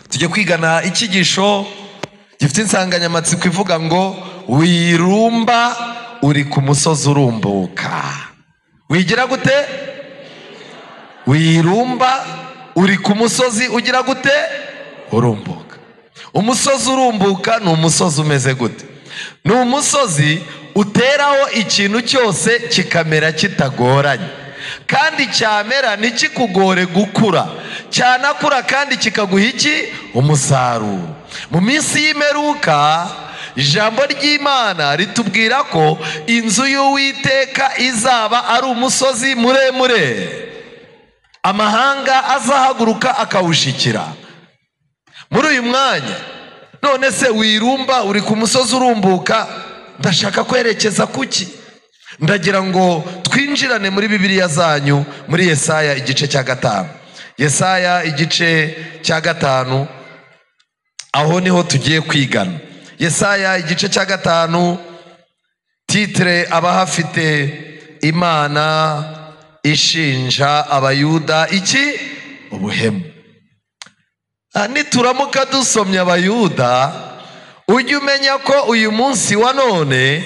Tujye kwigana icyigisho gifite insanganyamatsiko ivuga ngo wirumba uri ku musozi urumbuka. Wigira gute? Wirumba uri ku musozi ugira gute? Urumbuka. Umusozi urumbuka ni umusozi umeze gute? Ni umusozi uteraho ikintu cyose kikamera kitagoranye, kandi cyamera ntikikugore gukura, cyanakura kandi kikaguha iki? Umusaruro. Mu minsi y'imperuka ijambo ry'Imana ritubwira ko inzu y'Uwiteka izaba ari umusozi muremure, amahanga azahaguruka akawushikira. Muri uyu mwanya none se wirumba uri ku musozi urumbuka, ndashaka kwerekeza kuki? Ndagira ngo twinjirane muri Bibiliya zanyu muri Yesaya igice cya 5. Yesaya igice cya 5, aho niho tugiye kwigana. Yesaya igice cya 5, titre abahafite Imana ishinja Abayuda iki? Ubuhemu. Nituramuka dusomye Abayuda, ujye umenya ko uyu munsi wa none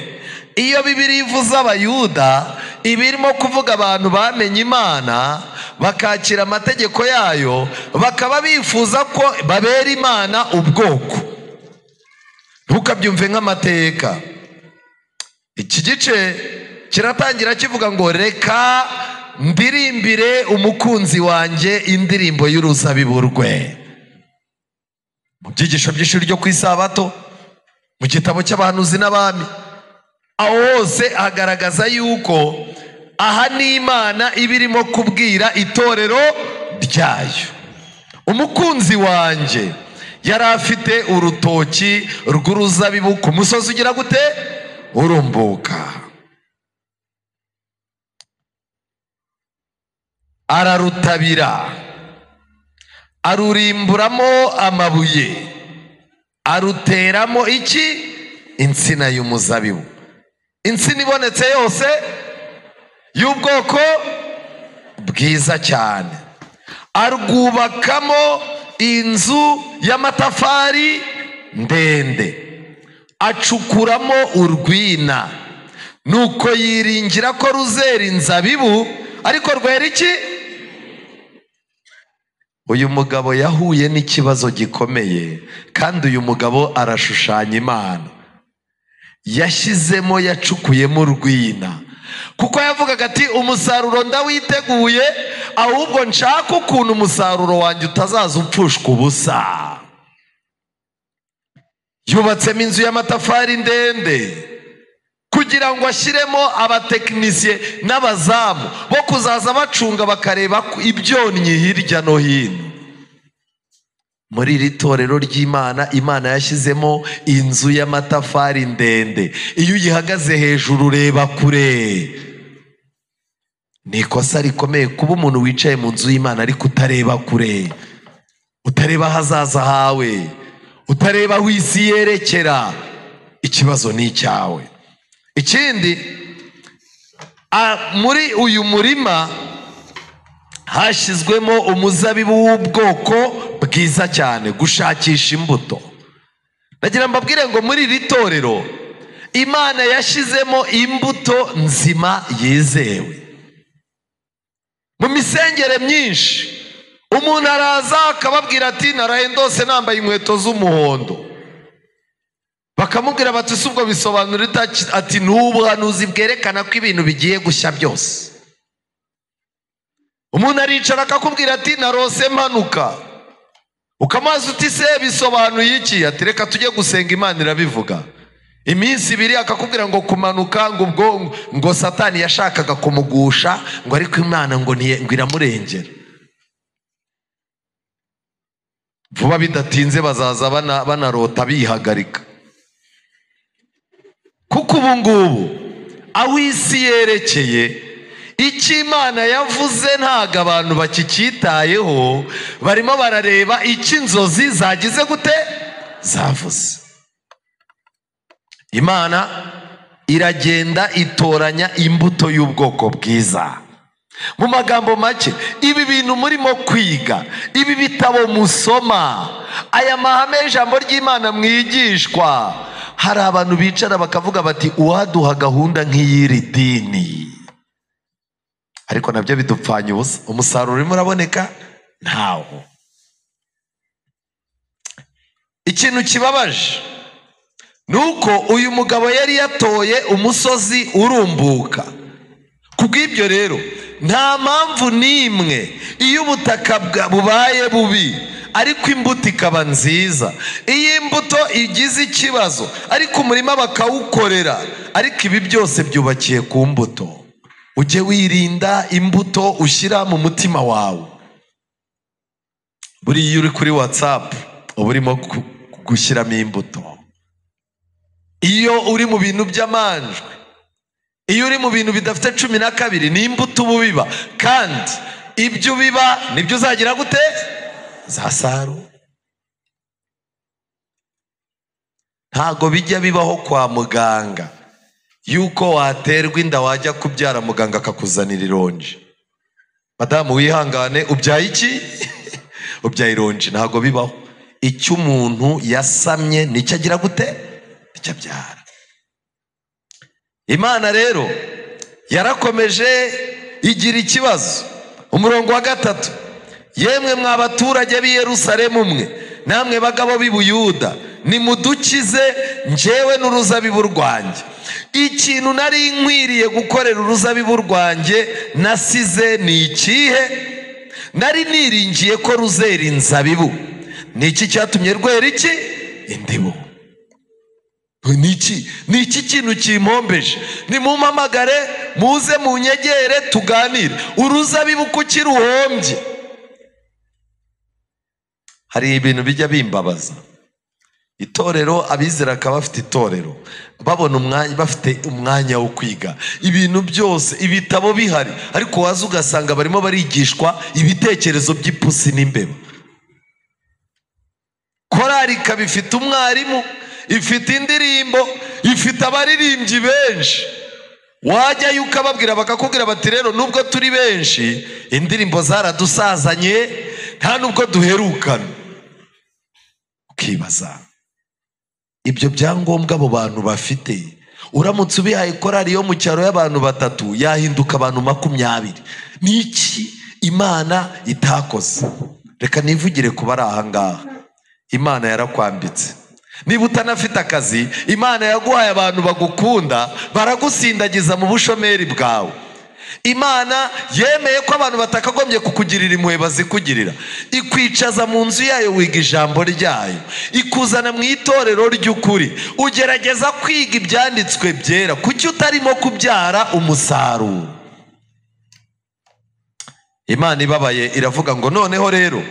iyo Bibiliya ivuze Abayuda ibirimo kuvuga abantu bamenye Imana bakakira amategeko yayo, bakaba bifuza ko babera Imana ubwoko. Ntukabyumve nk'amateka. Iki gice kiratangira kivuga ngo reka ndirimbire umukunzi wanjye indirimbo y'uruzabibu rwe. Mu byigisho by'ishuri ryo ku isabato, mu gitabo cy'abahanuzi n'abami, aho hose agaragaza yuko aha ni Imana ibirimo kubwira itorero ryayo. Umukunzi wanjye yari afite urutoki rw'uruzabibu ku musozi ugira gute? Urumbuka. Ararutabira, arurimburamo amabuye, aruteramo iki? Insina y'umuzabibu. Insina ibonetse yose y'ubwoko bwiza cyane. Arwubakamo inzu y'amatafari ndende, acukuramo urwina, nuko yiringira ko ruzera inzabibu, ariko rwera iki? Uyu mugabo yahuye n'ikibazo gikomeye, kandi uyu mugabo arashushanya Imana. Yashyizemo, yacukuyemo urwina, kuko yavugaga ati umusaruro ndawiteguye, ahubwo nshaka ukuntu umusaruro wanjye utazaza upfushwa ubusa. Yubatsemo inzu y'amatafari ndende kugira ngo ashyiremo abatekinisiye n'abazamu bo kuzaza bacunga bakareba ibyonnyi hirya no hino. Muri iri torero ry'Imana, Imana yashyizemo inzu y'amatafari ndende. Iyo uyihagaze hejuru ureba kure. Ni ikosa rikomeye kuba umuntu wicaye mu nzu y'Imana ariko utareba kure, utareba ahazaza hawe, utareba aho isi yerekera. Ikibazo ni icyawe. Ikindi, muri uyu murima hashyizwemo umuzabibu w'ubwoko bwiza cyane, gushakisha imbuto. Ndagira mbabwire ngo muri iri torero Imana yashyizemo imbuto nzima yizewe. Mu misengere myinshi umuntu araza akababwira ati naraye ndose nambaye inkweto z'umuhondo, bakamubwira bati si ubwo bisobanura ati n'ubuhanuzi bwerekana ko ibintu bigiye gushya byose. Umuntu aricara akakubwira ati narose mpanuka, ukamaza uti se bisobanuye iki? Ati reka tujye gusenga Imana irabivuga. Iminsi ibiri akakubwira ngo kumanuka ngo ubwo ngo Satani yashakaga kumugusha, ngo ariko Imana ngo iramurengera. Vuba bidatinze bazaza banarota bihagarika. Kuko ubu ngubu aho isi yerekeye, icyo Imana yavuze ntago abantu bakicyitayeho, barimo barareba icyo inzozi zagize gute? Zavuze. Imana iragenda itoranya imbuto y'ubwoko bwiza. Mu magambo make, ibi bintu murimo kwiga, ibi bitabo musoma, aya mahame y'ijambo ry'Imana mwigishwa, hari abantu bicara bakavuga bati uwaduha gahunda nk'iy'iri dini, ariko nabyo bidupfanye ubusa. Umusaruro urimo uraboneka ntawo. Ikintu kibabaje nuko uyu mugabo yari yatoye umusozi urumbuka. Kubw'ibyo rero nta mpamvu n'imwe iyo ubutaka bubaye bubi ariko imbuto ikaba nziza, iyo imbuto igize ikibazo ariko umurima bakawukorera, ariko ibi byose byubakiye ku mbuto. Ujye wirinda imbuto ushyira mu mutima wawe. Buriya iyo uri kuri WhatsApp uba urimo gushyiramo imbuto. Iyo uri mu bintu by'amanjwe, iyo uri mu bintu bidafite 12, ni imbuto uba ubiba, kandi ibyo ubiba nibyo uzagira gute? Zasarura. Ntago bijya bibaho kwa muganga yuko waterwa inda wajya kubyara muganga akakuzanira ironji. Madamu wihangane, ubyaye iki? Ubyaye ironji. Ntago bibaho. Icyo umuntu yasamye nicyo agira gute? Nicyo abyara. Imana rero yarakomeje igira ikibazo. Umurongo wa 3, yemwe mwa baturage b'i Yerusalemu mwe, namwe bagabo b'i Buyuda, nimudukize njyewe n'uruzabibu rwanjye. Ikintu nari nkwiriye gukorera uruzabibu rwanjye nasize ni ikihe? Nari niringiye ko ruzera inzabibu. Ni iki cyatumye rwera iki? Indibu. Ni iki kintu kimpombeje? Nimumpamagare muze munyegere tuganire. Uruzabibu kuki ruhombye? Hari ibintu bijya bimbabaza. Itorero, abizera akaba bafite itorero, babona umwanya, bafite umwanya wo kwiga ibintu byose, ibitabo bihari, ariko waza ugasanga barimo barigishwa ibitekerezo by'ipusi n'imbeba. Korali ikaba ifite umwarimu, ifite indirimbo, ifite abaririmbyi benshi. Wajyayo ukababwira bakakubwira bati rero nubwo turi benshi, indirimbo zaradusazanye, nta nubwo duherukana. Ukibaza ibyo byangombwa abo bantu bafite, uramutse ubihaye korali yo mu cyaro y'abantu 3 yahinduka abantu 20. Ni iki Imana itakoze? Reka nivugire kuba ari aha ngaha. Imana yarakwambitse. Niba utanafite akazi, Imana yaguhaye abantu bagukunda, baragusindagiza mu bushomeri bwawe. Imana yemeye ko abantu batakagombye kukugirira impuhwe bazikugirira, ikwicaza mu nzu yayo, wiga ijambo ryayo, ikuzana mu itorero ry'ukuri, ugerageza kwiga ibyanditswe byera. Kuki utarimo kubyara umusaruro? Imana ibabaye iravuga ngo noneho rero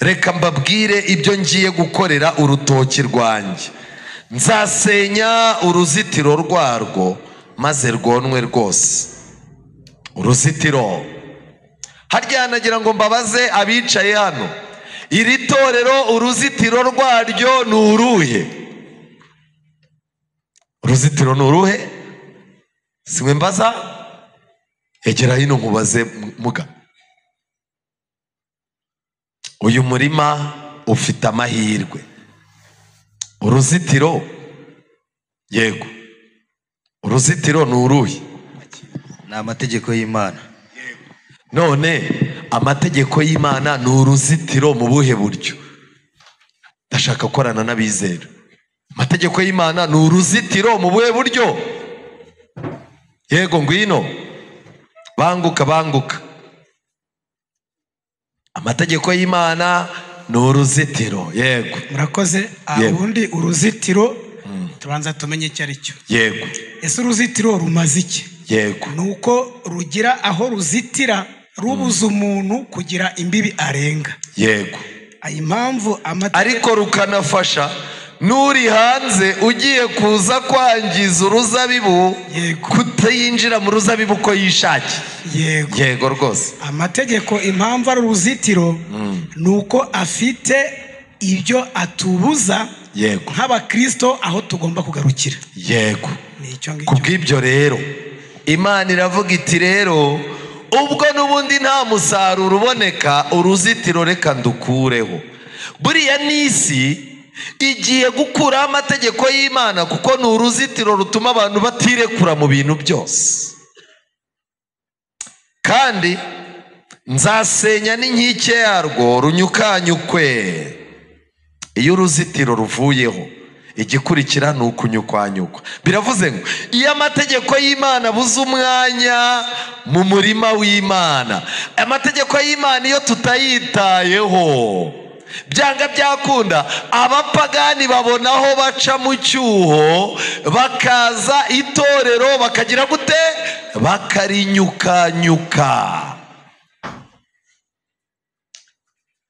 reka mbabwire ibyo ngiye gukorera urutoki rwanjye. Nzasenya uruzitiro rwarwo maze rwonwe rwose. Uruzitiro. Harya nagira ngo mbabaze abicaye hano, iri torero uruzitiro rwaryo ni uruhe? Uruzitiro ni uruhe? Simwe mbaza? Egera hino nkubaze muga. Uyu murima ufite amahirwe. Uruzitiro, yego, uruzitiro ni uruhe? Ni amategeko y'Imana. None amategeko y'Imana ni uruzitiro mu buhe buryo? Ndashaka gukorana n'abizera. Amategeko y'Imana ni uruzitiro mu buhe buryo? Yego, ngwino. Banguka, banguka. Amategeko y'Imana ni uruzitiro. Yego. Murakoze. Ubundi uruzitiro tubanza tumenye icyo ari cyo. Yego. Ese uruzitiro rumaze iki? Yego. Nuko rugira aho ruzitira, rubuza umuntu kugira imbibi arenga. Yego. Impamvu ariko rukanafasha nuri hanze ugiye kuza kwangiza uruzabibu kutayinjira mu ruzabibu ko yishakiye. Yego. Yego rwose. Amategeko impamvu ari uruzitiro nuko afite ibyo atubuza. Yego. Nk'abakristo aho tugomba kugarukira. Yego. Kubw'ibyo rero Imana iravuga iti rero Ubwo n'ubundi nta musaruro uboneka, uruzitiro reka ndukureho. Buriya n'isi igiye gukuraho amategeko y'Imana, kuko ni uruzitiro rutuma abantu batirekura mu bintu byose. Kandi nzasenya n'inkike yarwo runyukanyukwe. Iyo uruzitiro ruvuyeho, igikurikira ni ukunyukwanyukwa. Biravuze ngo iyo amategeko y'Imana abuze umwanya mu murima w'Imana, amategeko y'Imana iyo tutayitayeho, byanga byakunda abapagani babona aho baca mu cyuho, bakaza itorero bakagira gute? Bakarinyukanyuka.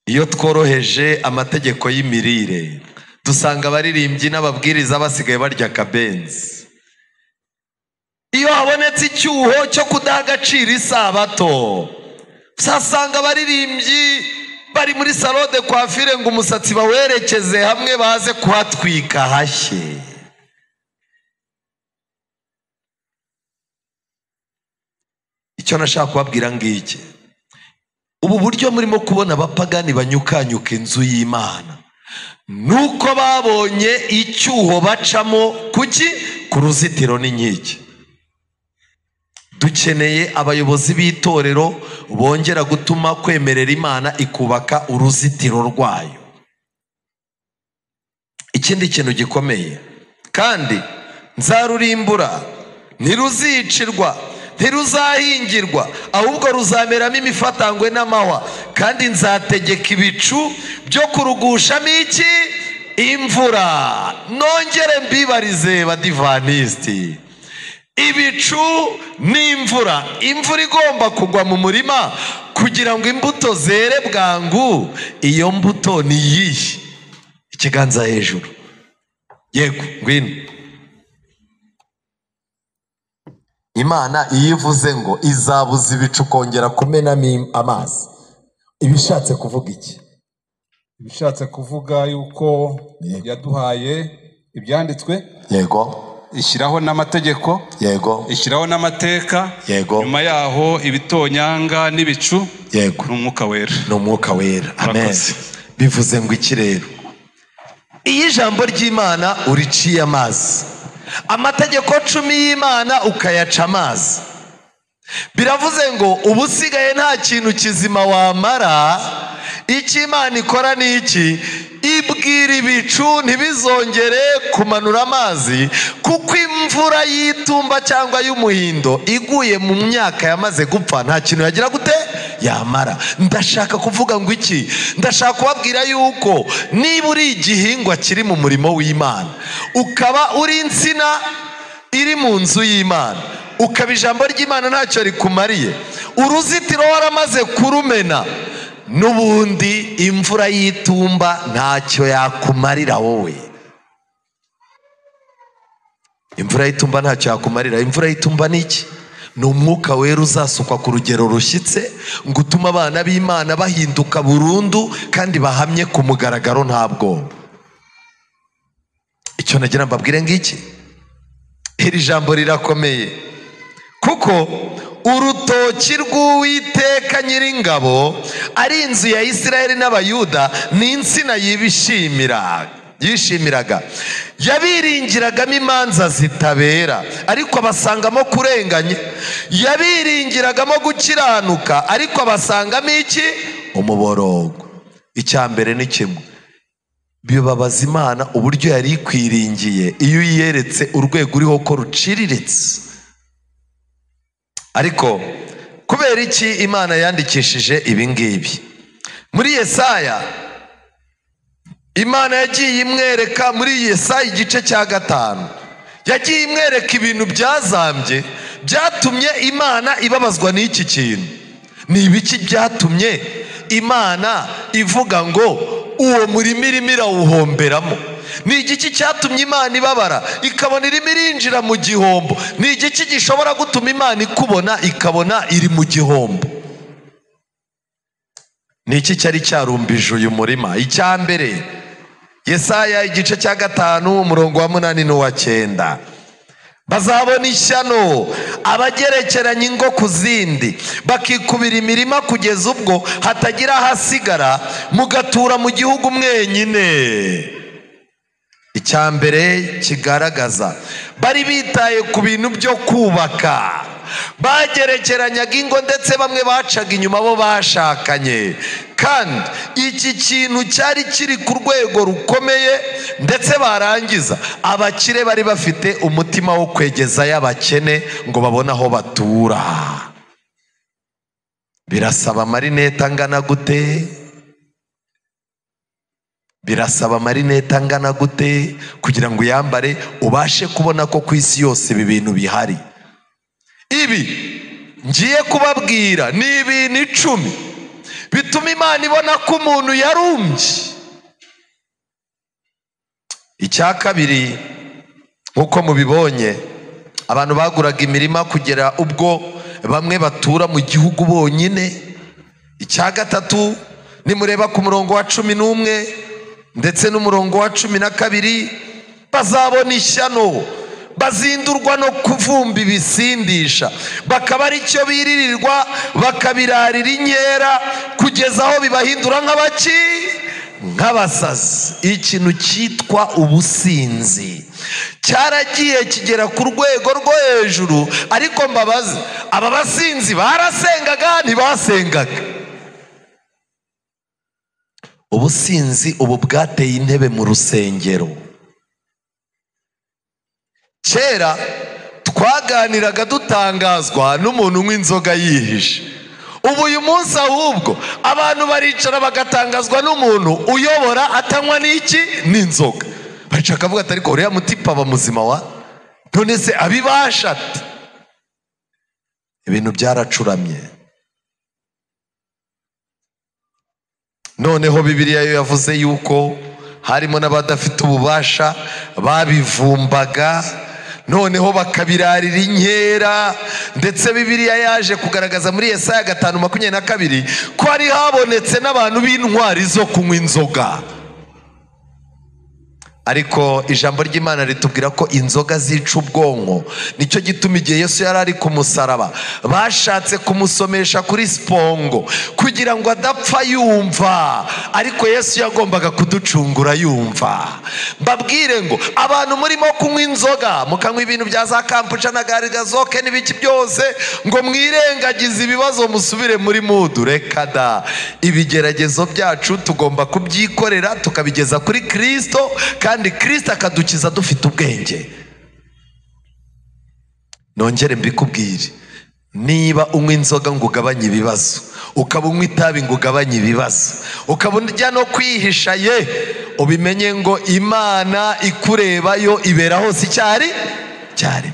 Iyo tworoheje amategeko y'imirire, dusanga abaririmbyi n'ababwiriza basigaye barya akabenzi. Iyo habonetse icyuho cyo kudaha agaciro isabato, usasanga abaririmbyi bari muri salon de coiffure ngo umusatsi bawerekeze hamwe baze kuhatwika hashye. Icyo nashaka kubabwira ngiki: ubu buryo murimo kubona abapagani banyukanyuka inzu y'Imana, nuko babonye icyuho bacamo kuki? Ku ruzitiro n'inkike. Dukeneye abayobozi b'itorero bongera gutuma kwemerera Imana ikubaka uruzitiro rwayo. Ikindi kintu gikomeye, kandi nzarurimbura, ntiruzicirwa, ntiruzahingirwa, ahubwo ruzameramo imifatangwe n'amahwa, kandi nzategeka ibicu byo kurugushamo iki? Imvura. Nongere mbibarize badivanisiti, ibicu n'imvura, imvura igomba kugwa mu murima kugira ngo imbuto zere bwangu. Iyo mbuto ni iyihe? Ikiganza hejuru. Yego, ngwino. Imana iyo ivuze ngo izabuza ibicu kongera kumenamo amazi, ibishatse kuvuga iki? Ibishatse kuvuga yuko yaduhaye ibyanditswe. Yego. Ishyiraho n'amategeko. Yego. Ishyiraho n'amateka. Yego. Nyuma yaho ibitonyanga n'ibicu. Yego. N'umwuka wera. N'umwuka wera. Amen. Bivuze ngo iki rero? Iyo ijambo ry'Imana uriciye amazi, amategeko 10 y'Imana ukayaca amazi, biravuze ngo ubusigaye nta kintu kizima wamara. Icyo Imana ikora ni iki? Ibwira ibicu ntibizongere kumanura amazi, kuko imvura y'itumba cyangwa y'umuhindo iguye mu myaka yamaze gupfa nta kintu yagira gute? Yamara. Ndashaka kuvuga ngo iki? Ndashaka kubabwira yuko niba uri igihingwa kiri mu murimo w'Imana, ukaba uri insina iri mu nzu y'Imana, ukaba ijambo ry'Imana ntacyo rikumariye, uruzitiro waramaze kurumena, n'ubundi imvura y'itumba ntacyo yakumarira wowe. Imvura y'itumba ntacyo yakumarira. Imvura y'itumba ni iki? Ni umwuka wera uzasukwa ku rugero rushyitse ngo utume abana b'Imana bahinduka burundu kandi bahamye ku mugaragaro nta bwoba. Icyo nagira mbabwire ngiki, iri jambo rirakomeye, kuko urutoki rw'Uwiteka Nyiringabo ari inzu ya Isirayeli n'Abayuda, ni insina yishimiraga, yabiringiragamo imanza zitabera ariko abasangamo kurenganya, yabiringiragamo gukiranuka ariko abasangamo iki? Umuborogo. Icya mbere ni kimwe, bibabaza Imana uburyo yari ikwiringiye iyo uyeretse urwego uriho ko ruciriritse. Ariko kubera iki Imana yandikishije ibi ngibi? Muri Yesaya Imana yagiye imwereka, muri Yesaya igice cya 5 yagiye imwereka ibintu byazambye byatumye Imana ibabazwa n'iki kintu. Ni ibiki byatumye Imana ivuga ngo uwo murima irimo irawuhomberamo? Ni igiki cyatumye Imana ibabara ikabona irimo irinjira mu gihombo? Ni igiki gishobora gutuma Imana ikubona ikabona iri mu gihombo? Ni iki cyari cyarumbije uyu murima? Icya mbere, Yesaya igice cya 5 umurongo wa 8 n'uwa 9. Bazabona ishyano abagerekeranya ingo ku zindi, bakikubira imirima kugeza ubwo hatagira ahasigara, mugatura mu gihugu mwenyine. Icya mbere kigaragaza bari bitaye ku bintu byo kubaka, bagerekeranyaga ingo, ndetse bamwe bacaga inyuma bo bashakanye. Kandi iki kintu cyari kiri ku rwego rukomeye, ndetse barangiza abakire bari bafite umutima wo kwegezayo abakene ngo babone aho batura. Birasaba amarinete angana gute? Birasaba amarinete angana gute kugira ngo uyambare ubashe kubona ko ku isi yose ibi bintu bihari? Ibi ngiye kubabwira ni ibintu 10 bituma Imana ibona ko umuntu yarumbye. Icya kabiri, nk'uko mubibonye, abantu baguraga imirima kugera ubwo bamwe batura mu gihugu bonyine. Icya gatatu, nimureba ku murongo wa 11 ndetse n'umurongo wa 12, bazabona ishyano bazindurwa no kuvumba ibisindisha, bakaba ari cyo biririrwa, bakabirarira inkera kugeza aho bibahindura nk'abaki, nk'abasazi. Ikintu cyitwa ubusinzi cyaragiye kigera ku rwego rwo hejuru. Ariko mbabazi, aba basinzi barasengaga ntibasengaga? Ubusinzi ubu bwateye intebe mu rusengero. Kera twaganiraga dutangazwa n'umuntu unywa inzoga yihishe. Ubu uyu munsi ahubwo abantu baricara bagatangazwa n'umuntu uyobora atanywa n'iki, n'inzoga. Baricara akavuga ati ariko uriya mutipa aba muzima wa none se abibasha ate? Ibintu byaracuramye. Noneho Bibiliya yo yavuze yuko harimo n'abadafite ububasha babivumbaga, noneho bakabirarira inkera. Ndetse Bibiliya yaje kugaragaza muri Yesaya 5:22 ko hari habonetse n'abantu b'intwari zo kunywa inzoga. Ariko ijambo ry'Imana ritubwira ko inzoga zica ubwonko. Nicyo gituma igihe Yesu yari ari ku musaraba bashatse kumusomesha kuri sipongo kugira ngo adapfa yumva, ariko Yesu yagombaga kuducungura yumva. Mbabwire ngo abantu murimo kunywa inzoga, mukanywa ibintu bya za kampuca na garigazoke n'ibiki byose, ngo mwirengagize ibibazo musubire muri mudu, reka da. Ibigeragezo byacu tugomba kubyikorera tukabigeza kuri Kristo, kandi Kristo akadukiza dufite ubwenge. Nongere mbikubwire, niba unywa inzoga ngo ugabanye ibibazo, ukaba unywa itabi ngo ugabanye ibibazo, ukaba ujya no kwihisha, ye ubimenye ngo Imana ikureba yo ibera hose icyari cyari.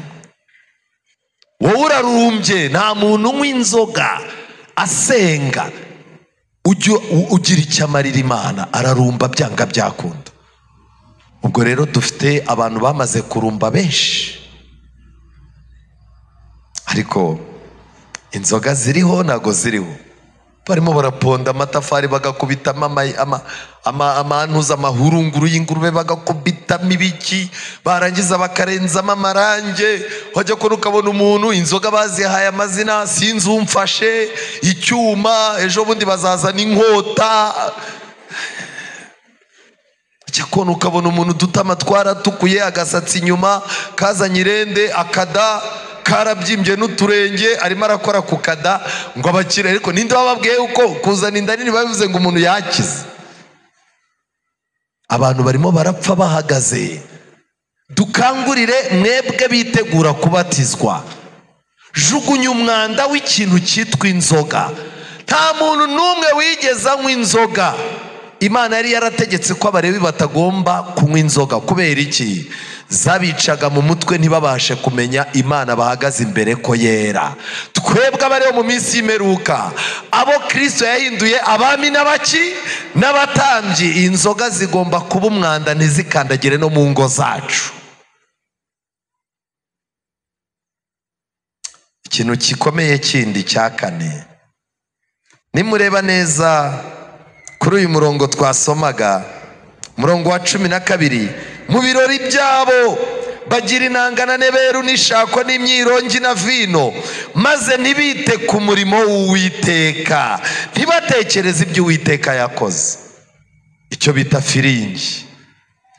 Wowe urarumbye. Nta muntu unywa inzoga asenga ugira icyo amarira Imana, ararumba byanga byakunda. Ubwo rero dufite abantu bamaze kurumba benshi, ariko inzoga ziriho ntago ziriho. Barimo baraponda amatafari, bagakubitamo amantuza, amahurunguru y'ingurube, bagakubitamo ibiki, barangiza bakarenzamo amarange. Wajya kubona ukabona umuntu inzoga bazihaye amazina, sinzi umfashe icyuma, ejo bundi bazazana inkota. Cyakona ukabona umuntu udutama twaratukuye, agasatsi inyuma kazanye irende, akada karabyimbye n'uturenge, arimo arakora ku kada ngo abakire. Ariko ninde wababwiye uko kuzana inda nini babivuze ngo umuntu yakize? Abantu barimo barapfa bahagaze. Dukangurire mwebwe bitegura kubatizwa, jugunya umwanda w'ikintu cyitwa inzoga. Nta muntu n'umwe wigeze anywa inzoga. Imana yari yarategetse ko abarebi batagomba kunywa inzoga. Kubera iki? Zabicaga mu mutwe ntibabashe kumenya Imana bahagaze imbere ko yera. Twebwe abariho mu minsi y'imperuka, abo Kristo yahinduye abami n'abaki n'abatambyi, inzoga zigomba kuba umwanda, ntizikandagire no mu ngo zacu. Ikintu gikomeye kindi cya kane, nimureba neza kuri uyu murongo twasomaga, murongo wa 12, mu birori byabo Bagira inanga na neberu n'ishako n'imyirongi na vino, maze ntibite ku murimo w'Uwiteka, ntibatekereze ibyo Uwiteka yakoze. Icyo bita firingi.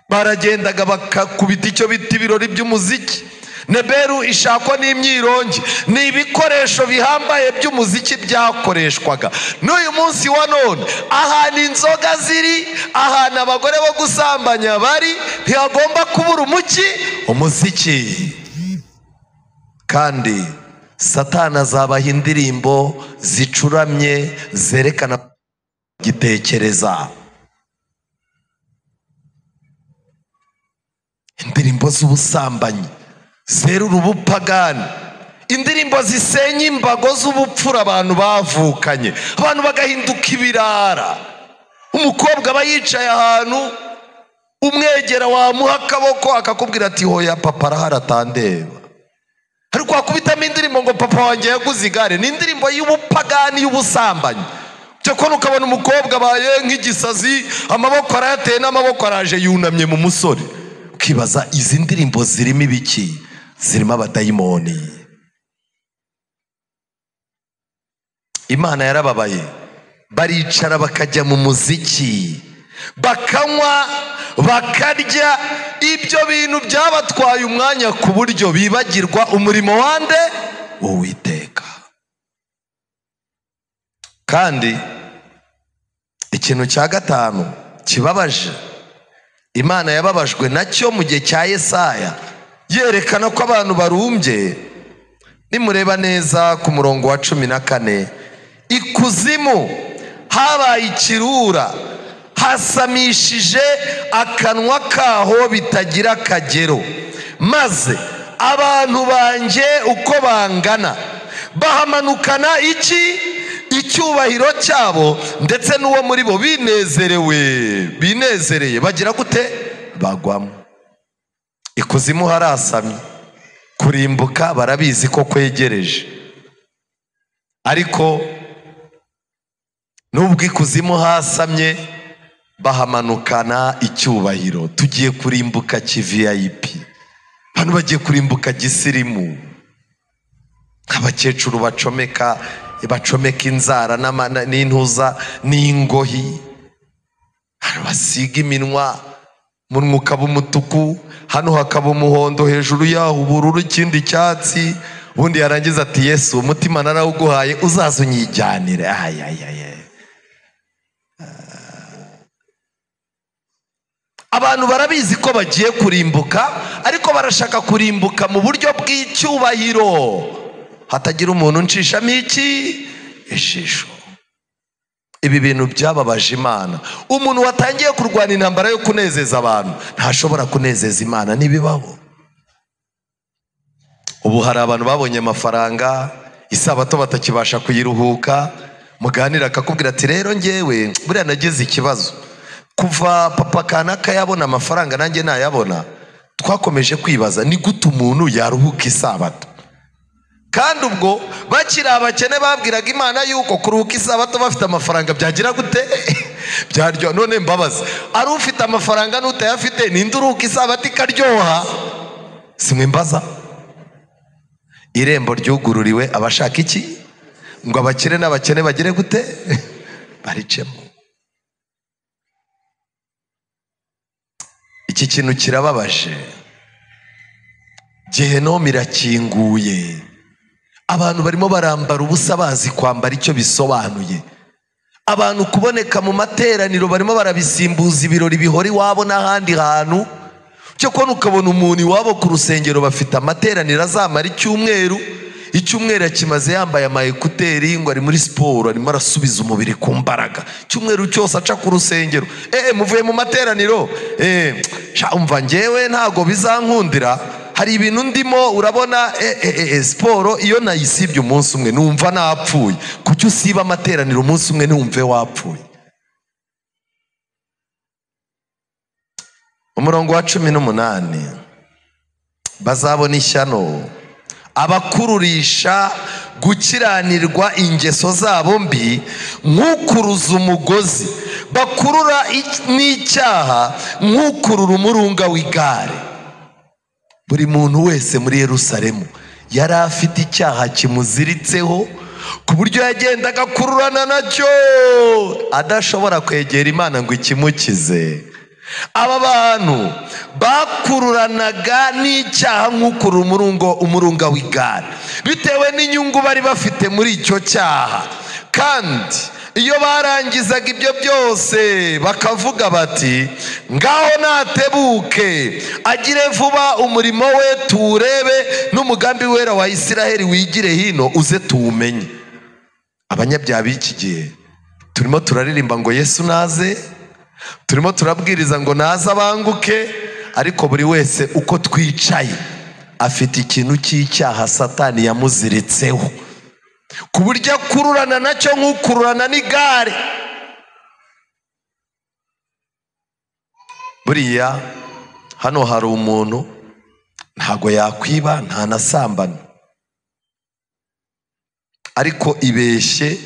Baragendaga bakakubita icyo bita ibirori by'umuziki. Neberu, ishako n'imyirongi ni ibikoresho bihambaye by'umuziki byakoreshwaga. N'uyu munsi wa none ahantu inzoga ziri, ahantu abagore bo gusambanya bari, ntihagomba kubura umuziki. Kandi Satani azabaha indirimbo zicuramye zerekana gitekereza, indirimbo z'ubusambanyi zerura ubupagani, indirimbo zisenya imbago z'ubupfura abantu bavukanye, abantu bagahinduka ibirara. Umukobwa aba yicaye ahantu, umwegera wamuha akaboko akakubwira ati hoya papa arahari atandeba. Ariko wakubitamo indirimbo ngo papa wanjye yaguze igare, ni indirimbo y'ubupagani y'ubusambanyi. Cyakora ukabona umukobwa abaye nk'igisazi, amaboko arayateye n'amaboko araje yunamye mu musore. Ukibaza izi ndirimbo zirimo ibiki? Zirimo abadayimoni. Imana yarababaye, baricara bakajya mu muziki, bakanywa, bakarya. Ibyo bintu byabatwaye umwanya ku buryo bibagirwa umurimo wande Uwiteka. Kandi ikintu cya gatanu kibabaje, Imana yababajwe nacyo mu gihe cya Yesaya, yerekana ko abantu barumbye. Nimureba neza ku murongo wa 14, ikuzimu habaye ikirura, hasamishije akanwa kaho bitagira akagero, maze abantu banjye uko bangana bahamanukana iki? Icyubahiro cyabo, ndetse n'uwo muri bo binezerewe, binezereye, bagira gute? Bagwamo. Ikuzimu harasamye, kurimbuka barabizi ko kwegereje. Ariko nubwo ikuzimu hasamye, bahamanukana icyubahiro. Tugiye kurimbuka ki-VIP, abantu bagiye kurimbuka gisirimu. Abakecuru bacomeka inzara n'intuza n'ingohi, basiga iminwa, umunwa ukaba umutuku, hano hakaba umuhondo, hejuru yaho ubururu, ikindi cyatsi. Ubundi yarangiza ati Yesu umutima narawuguhaye, uzaza unyijyanire. Abantu barabizi ko bagiye kurimbuka, ariko barashaka kurimbuka mu buryo bw'icyubahiro, hatagira umuntu ncishamo iki ijisho. Ibi bintu byababaje Imana. Umuntu watangiye kurwana intambara yo kunezeza abantu ntashobora kunezeza Imana, ntibibaho. Ubu hari abantu babonye amafaranga, isabato batakibasha kuyiruhuka. Muganira akakubwira ati rero njyewe buriya nagize ikibazo, kuva papa kanaka yabona amafaranga nanjye nayabona, twakomeje kwibaza ni gute umuntu yaruhuka isabato. Kandi ubwo bakiri abakene babwiraga Imana yuko kuruhuka isabato bafite amafaranga byagira gute? Byaryoha. None mbabaza, ari ufite amafaranga n'utayafite, ninde uruhuka isabato ikaryoha? Simwe mbaza. Irembo ryugururiwe abashaka iki? Ngo abakire n'abakene bagire gute? Baricemo. Iki kintu kirababaje. Gehinomu irakinguye. Abantu barimo barambara ubusa bazi kwambara icyo bisobanuye. Abantu kuboneka mu materaniro barimo barabisimbuza ibirori bihora iwabo n'ahandi hantu. Cyo kubona ukabona umuntu iwabo ku rusengero bafite amateraniro azamara icyumweru, icyumweru akimaze yambaye ama ekuteri ngo ari muri siporo, arimo arasubiza umubiri ku mbaraga. Icyumweru cyose aca ku rusengero. Muvuye mu materaniro, umva njyewe ntago bizankundira, hari ibintu ndimo urabona, siporo iyo nayisibye umunsi umwe numva napfuye. Kuki usiba amateraniro umunsi umwe ntumve wapfuye? Umurongo wa 18, bazabona ishyano abakururisha gukiranirwa ingeso zabo mbi, nk'ukuruza umugozi bakurura n'icyaha, nk'ukurura umurunga w'igare. Buri muntu wese muri Yerusalemu yari afite icyaha kimuziritseho, ku buryo yagendaga akururana nacyo, adashobora kwegera Imana ngo ikimukize. Aba bantu bakururanaga n'icyaha nk'ukurura umurunga w'igare, bitewe n'inyungu bari bafite muri icyo cyaha. Kandi iyo barangizaga ibyo byose bakavuga bati ngaho natebuke agire vuba umurimo we tuwurebe, n'umugambi wera wa Isiraheli wigire hino uze tuwumenye. Abanyabyaha b'iki gihe turimo turaririmba ngo Yesu naze, turimo turabwiriza ngo naze abanguke, ariko buri wese uko twicaye afite ikintu cy'icyaha Satani yamuziritseho, ku buryo akururana nacyo nk'ukururana n'igare. Buriya hano hari umuntu ntago yakwiba, ntanasambana, ariko ibeshye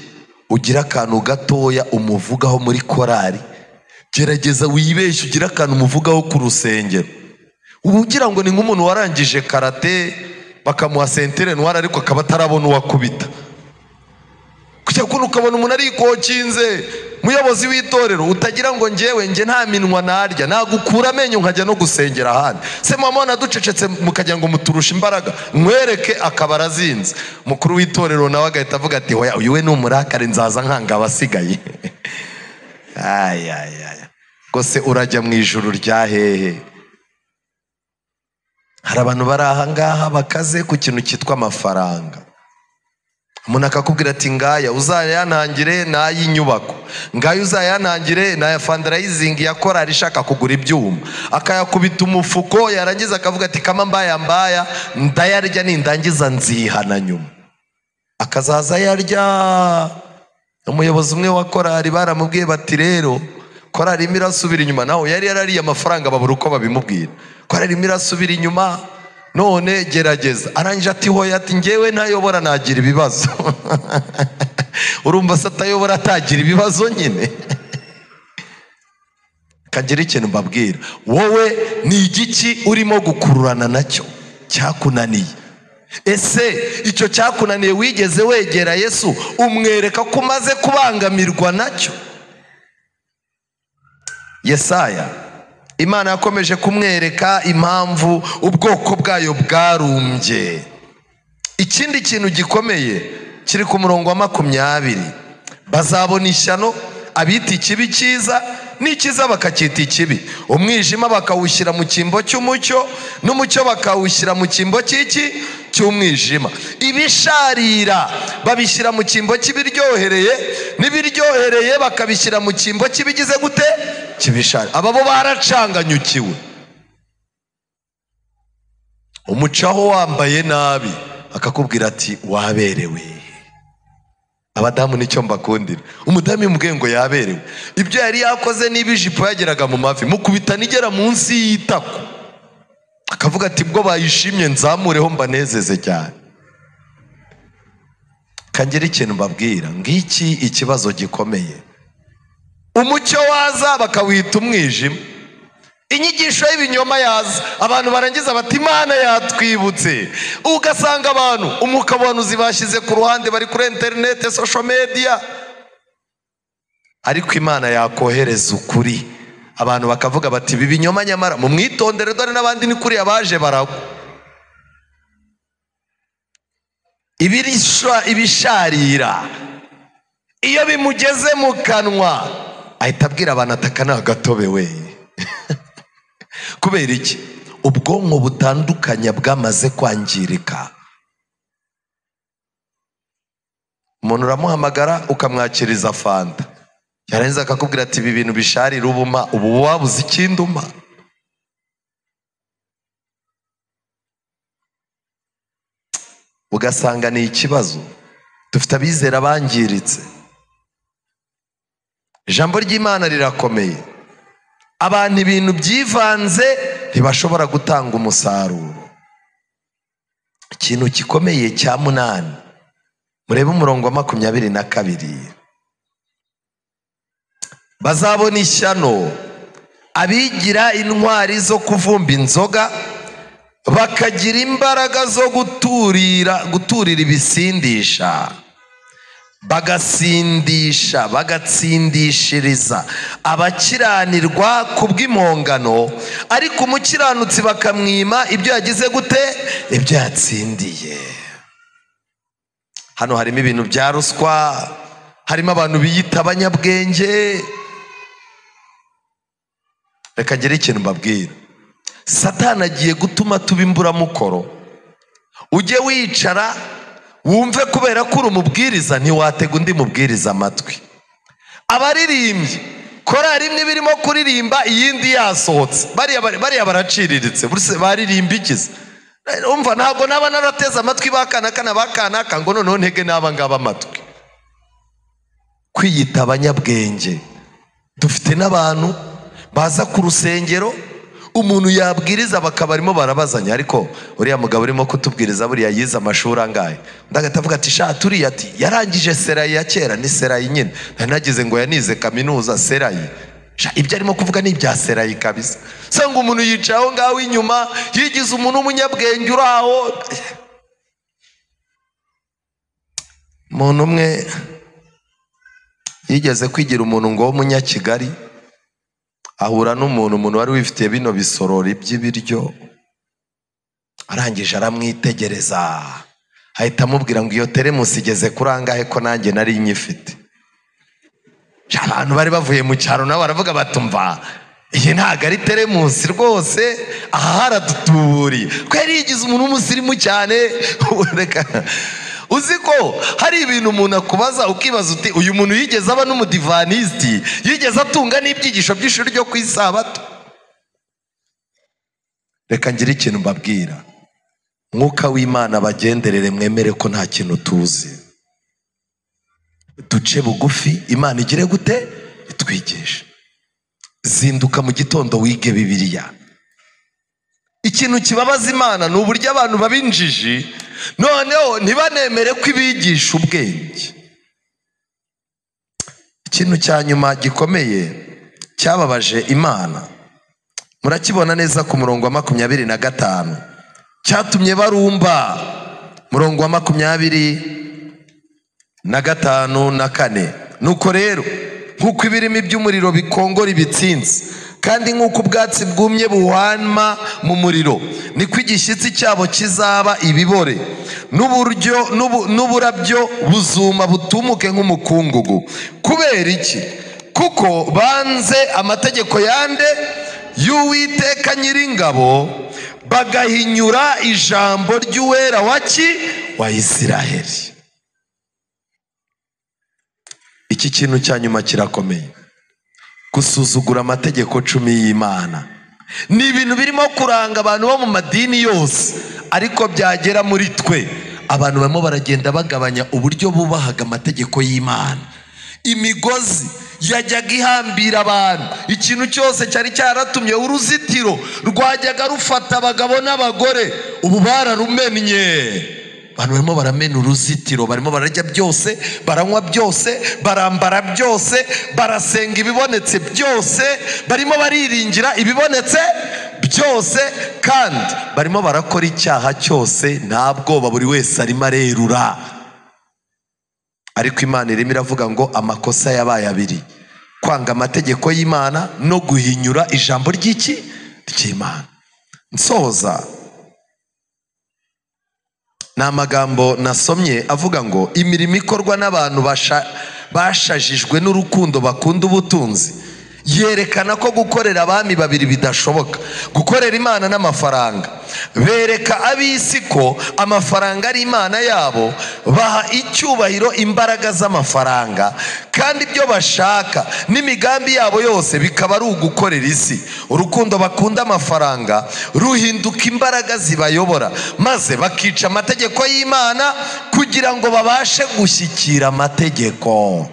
ugira akantu gatoya umuvugaho muri korari, gerageza wibeshye ugira akantu umuvugaho ku rusengero, uba ugira ngo ni nk'umuntu warangije karate bakamuha sentere noire ariko akaba atarabona uwakubita. Kujya kuno ukabona umuntu arikokinze, muyobozi w'itorero utagira ngo njyewe nge nta minwa narya, nagukura amenyo nkajya no gusengera ahandi. Se mama naducecetse mukajya ngo muturusha imbaraga, nkwereke akaba arazinze. Mukuru w'itorero nawe agahita avuga ati hoya uyu we ni umurakare, nzaza nkanga abasigaye. Ay ay ay, gose urajya mu ijuru rya hehe? Hari abantu bari aha ngaha bakaze ku kintu cyitwa amafaranga. Umuntu akakubwira ati ngaya uzayanangire n'ay'inyubako, ngaya uzayanangire n'aya fundraising ya korari ishaka kugura ibyuma, akayakubita umufuko, yarangiza akavuga ati kama mbaya mbaya ndayarya nindangiza nzihana nyuma, akazaza yarya. Umuyobozi umwe wa korari baramubwiye bati rero korari irimo irasubira inyuma, nawe yari yarariye amafaranga babura uko babimubwira, korari irimo irasubira inyuma none gerageza. Arangije ati hoya, ati njyewe ntayobora nagira ibibazo. Urumva se atayobora atagira ibibazo nyine. Kagira ikintu mbabwira, wowe ni igiki urimo gukururana nacyo cyakunaniye? Ese icyo cyakunaniye wigeze wegera Yesu umwereka ko umaze kubangamirwa nacyo? Yesaya Imana yakomeje kumwereka impamvu ubwoko bwayo bwarumbye. Ikindi kintu gikomeye kiri ku murongo wa 20, bazabona ishyano abita ikibi cyiza n'ikiza bakacyita ikibi, umwijima bakawushyira mu cyimbo cy'umucyo, n'umucyo bakawushyira mu cyimbo cy'iki cy'umwijima, ibisharira babishyira mu cyimbo cy'ibiryohereye, n'ibiryohereye bakabishyira mu cyimbo cy'ibigize gute kibishari. Aba bo baracanganyukiwe. Umucaho wambaye nabi akakubwira ati waberewe. Abadamu nicyo mbakundira, umudamu imubwiye ngo yaberewe, ibyo yari yakoze niba ijipo yageraga mu mavi mukubita nigera munsi y'itako, akavuga ati bwo bayishimye nzamureho mbanezeze cyane. Kangira ikintu mbabwira, ngiki ikibazo gikomeye. Umucyo waza bakawita umwijima, inyigisho y'ibinyoma yaza abantu barangiza bati Imana yatwibutse. Ugasanga abantu umwuka w'abahanuzi bashyize ku ruhande, bari kuri internet, social media, ariko Imana yakohereza ukuri abantu bakavuga bati ibi binyoma nyamara mumwitondere, dore n'abandi ni kuri abaje baragwa. Ibisharira iyo bimugeze mu kanwa ahita abwira abantu ataka ni agatobe we. Kubera iki? Ubwonko butandukanya bwamaze kwangirika. Umuntu uramuhamagara ukamwakiriza fanta, yarangiza akakubwira ati ibi bintu bisharira ubuma, ubu wabuze ikindi uma. Ugasanga ni ikibazo. Dufite abizera bangiritse. Ijambo ry'Imana rirakomeye. Abantu ibintu byivanze ntibashobora gutanga umusaruro. Ikintu gikomeye cya 8, murebe umurongo wa 22, bazabona ishyano abigira intwari zo kuvumba inzoga, Bakagira imbaraga zo guturira ibisindisha, bagasindisha, bagatsindishiriza abakiranirwa kubw'impongano, ariko umukiranutsi bakamwima ibyo yagize gute? Ibyo yatsindiye. Hano harimo ibintu bya ruswa, harimo abantu biyita abanyabwenge. Reka ngire ikintu mbabwira. Satani agiye gutuma tuba imburamukoro. Ujye wicara wumve, kubera ko uri umubwiriza ntiwatega undi mubwiriza amatwi. Abaririmbyi korari imwe birimo kuririmba iyindi yasohotse, bariya baraciriritse, baririmba ikize. Umva, ntabwo naba narateze amatwi bakanaka bakanaka ngo noneho ntege n'aba ngaba amatwi. Kwiyita abanyabwenge, dufite n'abantu baza ku rusengero, umuntu yabwiriza bakaba barimo barabazanya, ariko uriya mugabo urimo kutubwiriza buriya yize amashuri angahe? Ndagahita avuga ati sha turiya, ati yarangije serayi ya kera, ni serayi nyine, nanagize ngo yanize kaminuza serayi. Sha ibyo arimo kuvuga ni ibya serayi kabisa. Sanga umuntu yicaye aho ngaho inyuma yigize umuntu w'umunyabwenge uri aho. Umuntu umwe yigeze kwigira umuntu ngo w'umunyakigali, ahura n'umuntu, umuntu wari wifitiye bino bisorori by'ibiryo, arangije aramwitegereza, ahita amubwira ngo iyo teremusi igeze kuri angahe ko nanjye nari nyifite. Abantu bari bavuye mu cyaro nabo baravuga batumva iyi ntago ari teremusi rwose, aha haradutuburiye, ko yari yigize umuntu w'umusirimu cyane. Uzi ko hari ibintu umuntu akubaza ukibaza uti uyu muntu yigeze aba n'umudivanisiti, yigeze atunga n'ibyigisho by'ishuri ryo ku isabato? Reka ngire ikintu mbabwira. Mwuka w'Imana bagenderere, mwemere ko nta kintu tuzi, duce bugufi, Imana igire gute? Itwigishe. Zinduka mu gitondo wige Bibiliya. Ikintu kibabaza Imana ni uburyo abantu babinjiji noneho ntibanemere ko ibigisha ubwenge. Ikintu cya nyuma gikomeye cyababaje Imana murakibona neza ku murongo wa 25, cyatumye barumba. Murongo wa 25 na 4. Nuko rero nk'uko ibirimi by'umuriro bikongora ibitsinsi, kandi nk'uko ubwatsi bwumye buhwanma mu muriro, niko igishyitsi cyabo kizaba ibibore, n'uburyo n'uburabyo buzuma butumuke nk'umukungugu. Kubera iki? Kuko banze amategeko yande y'Uwiteka Nyiringabo, bagahinyura ijambo ry'Uwera wa Isiraheli. Iki kintu cya nyuma kirakomeye. Gusuzugura amategeko 10 y'Imana ni ibintu birimo kuranga abantu bo mu madini yose, ariko byagera muri twe abantu barimo baragenda bagabanya uburyo bubahaga amategeko y'Imana. Imigozi yajyaga ihambira abantu, ikintu cyose cyari cyaratumye uruzitiro rwajyaga rufata abagabo n'abagore, ubu bararumennye. Abantu barimo baramena uruzitiro, barimo bararya byose, baranywa byose, barambara byose, barasenga ibibonetse byose, barimo bariringira ibibonetse byose, kandi barimo barakora icyaha cyose nta bwoba, buri wese arimo arerura. Ariko Imana irimo iravuga ngo amakosa yabaye abiri: kwanga amategeko y'Imana no guhinyura ijambo ry'iki? Ry'Imana. Nsoza ni amagambo nasomye avuga ngo imirimo ikorwa n'abantu bashajijwe n'urukundo bakunda ubutunzi yerekana ko gukorera abami babiri bidashoboka, gukorera Imana n'amafaranga. Bereka ab'isi ko amafaranga ari imana yabo, baha icyubahiro imbaraga z'amafaranga, kandi ibyo bashaka n'imigambi yabo yose bikaba ari ugukorera isi. Urukundo bakunda amafaranga ruhinduka imbaraga zibayobora, maze bakica amategeko y'Imana kugira ngo babashe gushyikira amategeko.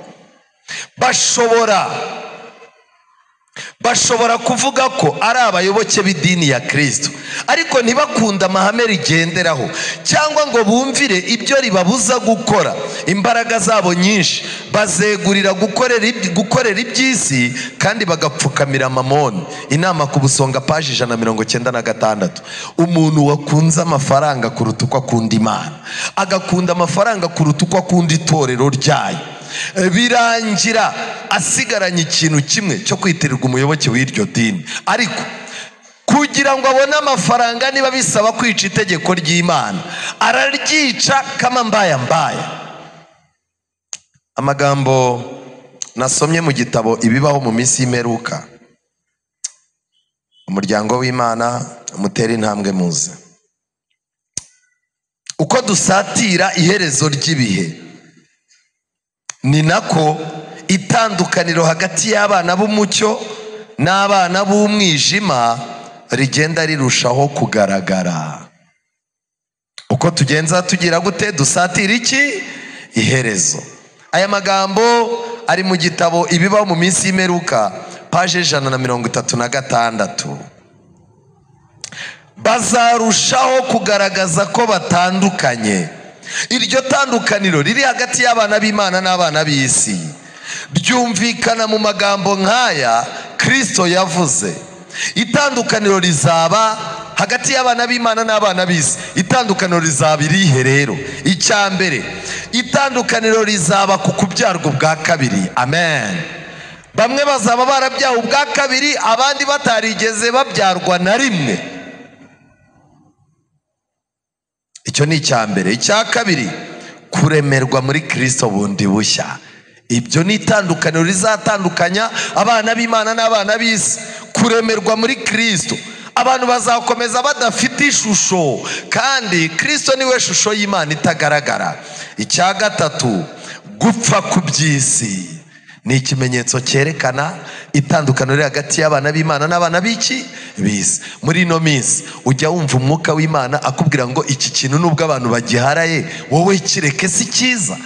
Bashobora kuvuga ko ari abayoboke b'idini ya Kristo, ariko ntibakunda amahame rigenderaho cyangwa ngo bumvire ibyo ribabuza gukora. Imbaraga zabo nyinshi bazegurira gukorera iby'isi kandi bagapfukamira Mamoni. Inama ku busonga, paji 196. Umuntu wakunze amafaranga kuruta uko akunda Imana, agakunda amafaranga kuruta uko akunda itorero ryayo, birangira asigaranye ikintu kimwe cyo kwitirirwa umuyoboke w'iryo dini. Ariko kugira ngo abone amafaranga, niba bisaba kwica itegeko ry'Imana, araryica kama mbaya mbaya. Amagambo nasomye mu gitabo Ibibaho mu minsi y'imperuka. Umuryango w'Imana, mutere intambwe muze. Uko dusatira iherezo ry'ibihe, ni nako itandukaniro hagati y'abana b'umucyo n'abana b'umwijima rigenda rirushaho kugaragara. Uko tugenza tugira gute? Dusatira iki? Iherezo. Aya magambo ari mu gitabo Ibibaho mu minsi y'imperuka, paje 136. Bazarushaho kugaragaza ko batandukanye. Iryo tandukaniro riri hagati y'abana b'Imana n'abana b'isi ryumvikana mu magambo nk'aya Kristo yavuze. Itandukaniro rizaba hagati y'abana b'Imana n'abana b'isi. Itandukaniro rizaba irihe rero? Icya mbere, itandukaniro rizaba ku kubyarwa ubwa kabiri. Amen. Bamwe bazaba barabyawe ubwa kabiri, abandi batarigeze babyarwa na rimwe. Icyo ni icya mbere. Icya kabiri, kuremerwa muri Kristo bundi bushya. Ibyo ni itandukaniro rizatandukanya abana b'Imana n'abana b'isi. Kuremerwa muri Kristo. Abantu bazakomeza badafite ishusho, kandi Kristo niwe shusho y'Imana itagaragara. Icya gatatu, gupfa ku by'isi ni ikimenyetso cyerekana itandukaniro riri hagati y'abana b'Imana n'abana b'iki? B'isi. Muri ino minsi ujya wumva umwuka w'Imana akubwira ngo iki kintu nubwo abantu bagiharaye, wowe kireke, si cyiza.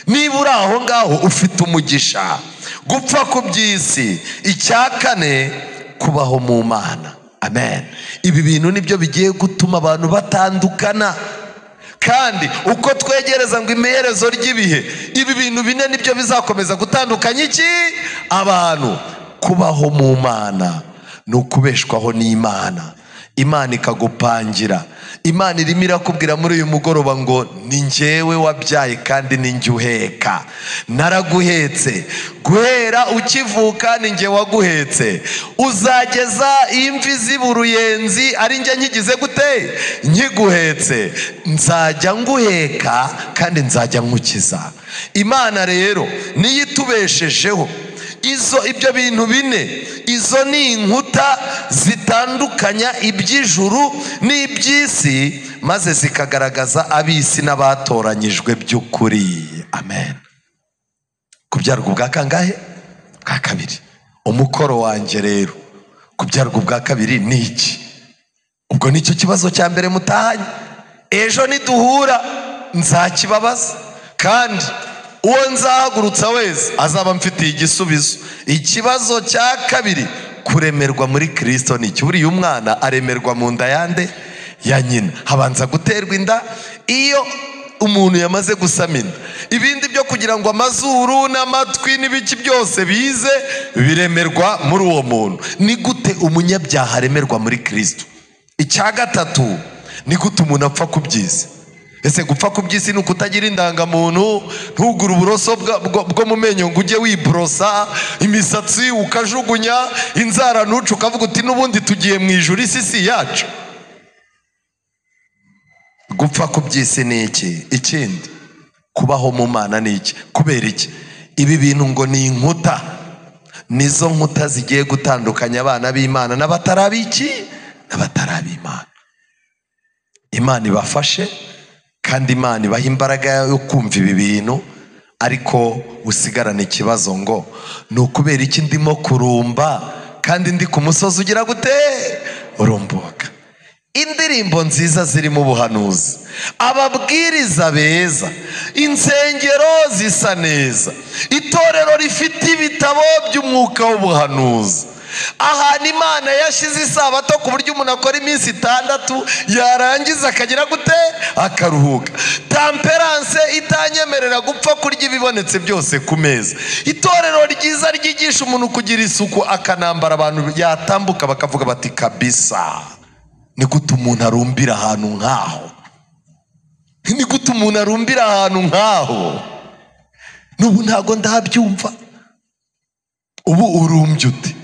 Niba uri aho ngaho ufite umugisha. Gupfa ku by'isi. Icya kane, kubaho mu Mana. Amen. Ibi bintu nibyo bigiye gutuma abantu batandukana. Kandi uko twegereza ngo imeherezo ry'ibihe, ibi bintu bine nibyo bizakomeza gutandukanya iki? Abantu. Kubaho mu Mana ni ukubeshwaho n'Imana. Imana ikagupangira. Imana irimo irakubwira muri uyu mugoroba ngo ni njyewe wabyaye kandi ni njye uheka. Naraguhetse guhera ukivuka, ni njye waguhetse. Uzageza imvi z'uruyenzi ari njye nkigize gute? Nkiguhetse. Nzajya nguheka kandi nzajya nkukiza. Imana rero niyo itubeshejeho. Izo ibyo bintu bine, izo ni inkuta zitandukanya iby'ijuru n'iby'isi, maze zikagaragaza ab'isi n'abatoranyijwe by'ukuri. Amen. Kubyarwa ubwa kangahe? Bwa kabiri. Umukoro wanjye rero, kubyarwa ubwa kabiri ni iki? Ubwo nicyo kibazo cya mbere mutahanye. Ejo niduhura nzakibabaza, kandi uwo nzahagurutsa wese azaba mfitiye igisubizo. Ikibazo cya kabiri, kuremerwa muri Kristo ni iki? Buriya umwana aremerwa mu nda yande? Ya nyina. Habanza guterwa inda. Iyo umuntu yamaze gusama inda, ibindi byo kugira ngo amazuru n'amatwi n'ibiki byose bize biremerwa muri uwo muntu. Ni gute umunyabyaha aremerwa muri Kristo? Icya gatatu, ni gute umuntu apfa ku by'isi? Ese gupfa ku by'isi ni ukutagira indangamuntu, ntugure uburoso bwo mu menyo ngo ujye wiborosa, imisatsi ukajugunya, inzara ntuce, ukavuga uti n'ubundi tugiye mu ijuru, isi si yacu. Gupfa ku by'isi ni iki? Ikindi, kubaho mu Mana ni iki? Kubera iki? Ibi bintu ngo ni inkuta, nizo nkuta zigiye gutandukanya abana b'Imana n'abatari iki? N'abatari ab'Imana. Imana ibafashe kandi Imana ibaha imbaraga yo kumva ibi bintu, ariko usigarana ikibazo ngo ni ukubera iki ndimo kurumba kandi ndi ku musozi ugira gute? Urumbuka. Indirimbo nziza zirimo ubuhanuzi, ababwiriza beza, insengero zisa neza, itorero rifite ibitabo by'umwuka w'ubuhanuzi, Ahantu Imana yashyize isabato ku buryo umuntu akora iminsi 6 yarangiza akagira gute? Akaruhuka. Temperance itanyemerera gupfa kurya ibibonetse byose ku meza. Itorero ryiza ryigisha umuntu kugira isuku, akanambara abantu yatambuka bakavuga bati kabisa, ni gute umuntu arumbira ahantu nkaho? Ni gute umuntu arumbira ahantu nkaho? N'ubu ntago ndabyumva. Ubu urumbye ute?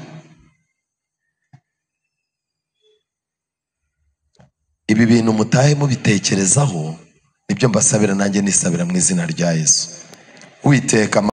Ibi bintu mutahe mubitekerezaho, nibyo mbasabira nanjye nisabira mu izina rya Yesu. Uwiteka.